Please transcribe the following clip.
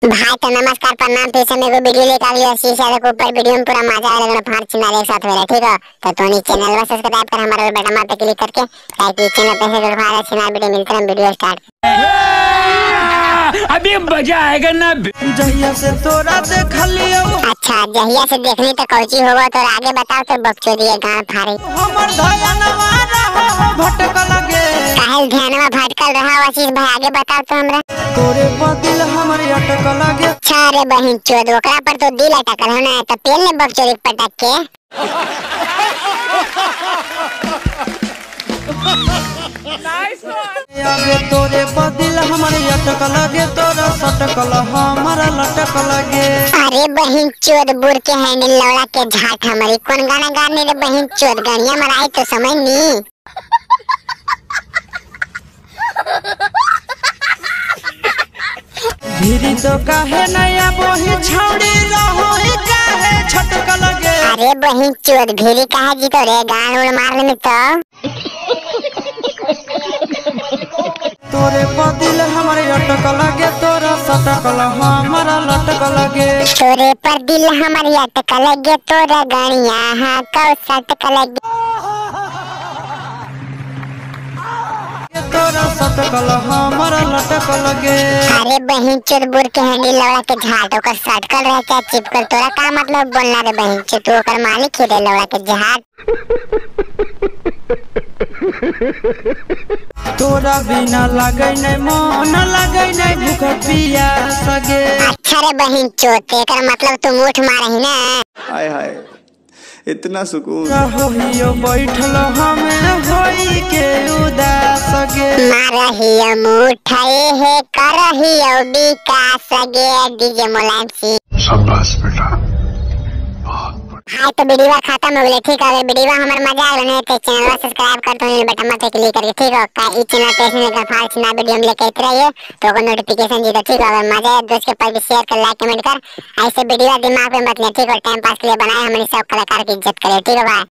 भाई तो नमस्कार प्रणाम, फिर से मेरे को वीडियो लेकर आ गया शीशा के ऊपर। वीडियो में पूरा मजा आएगा, दोनों फाड़ चिन्ह एक साथ हो रहा है, ठीक हो। तो तोनी चैनल को सब्सक्राइब कर हमारे बटन पे क्लिक करके, ताकि चैनल पे से फाड़ चिन्ह वीडियो मिलते रहे। वीडियो स्टार्ट अभी मजा आएगा ना। जहिया से तोरा देखलियो, अच्छा जहिया से देखनी तो कौची होगा, तो आगे बताओ तो बकचोदी गांड फाड़ी हमर धयनवा रहो भटकल गे। काहे ध्यानवा भटकल रहा आशीष भाई, आगे बताओ तो हमरा। तोरे पर दिल हमर अटकल गे। अच्छा रे बहन चोद, ओकरा पर तो दिल अटकल हो ना, तो पेल ने बकचोदी पटक के। आगे तोरे पर दिल हमर अटकल गे, तोरा सटकल हमरा लटकल गे। अरे बहन चोद बुर के हैंडल लौड़ा के झाट हमारी कौन गाना गाने रे बहन चोद, गणिया मराई तो समझ नी। धीरे तो काहे नया बोही छौड़ी रहो काहे छटकल गे। अरे बहन चोद भीरी काहे जी तो रे गान उड़ मारने में तो। तोरे पर दिल हमर अटकल गे, तोरा सटकल हमरा लटकल गे। तोरे पर दिल हमर अटकल गे, तोरा गणिया हां कौ सटकल गे। तोरा सटकल हमरा लटकल गे। अरे बहन चोद बुर के हैंडल लौड़ा के झाट, ओकर सटकल रहे चाहे चिपकल, तोरा का मतलब बोलना रे बहन चोद, तू ओकर मालिक ही रे लौड़ा के झाट। तोरा बिना लागै नै मन, लागै नै भूख पियास गे। अच्छा रे बहन चोद, एकर मतलब तू मूठ मारही ना। हाय हाय इतना सुकून। रहियो बैठल हमें होई के उदास गे। मारहियो मूठाए हे करहियो विकास गे। डीजे मुलायम सिंह शाबाश बेटा। हाय तो वीडियो खत्म हो गई, ठीक है। वीडियो हमर मजा आयो ने तो चैनल सब्सक्राइब कर दो बटन पे क्लिक करके, ठीक हो। का ई चैनल पे ऐसे कर फाड़ चिन्ह वीडियो हम लेके आते रहिए, तो को नोटिफिकेशन जी तो, ठीक हो। अगर मजा आए दोस्त के पास भी शेयर कर, लाइक कमेंट कर। ऐसे वीडियो दिमाग पे मत ले, ठीक हो। टाइम पास के लिए बनाए, हमनी सब कलाकार की इज्जत करे, ठीक हो भाई।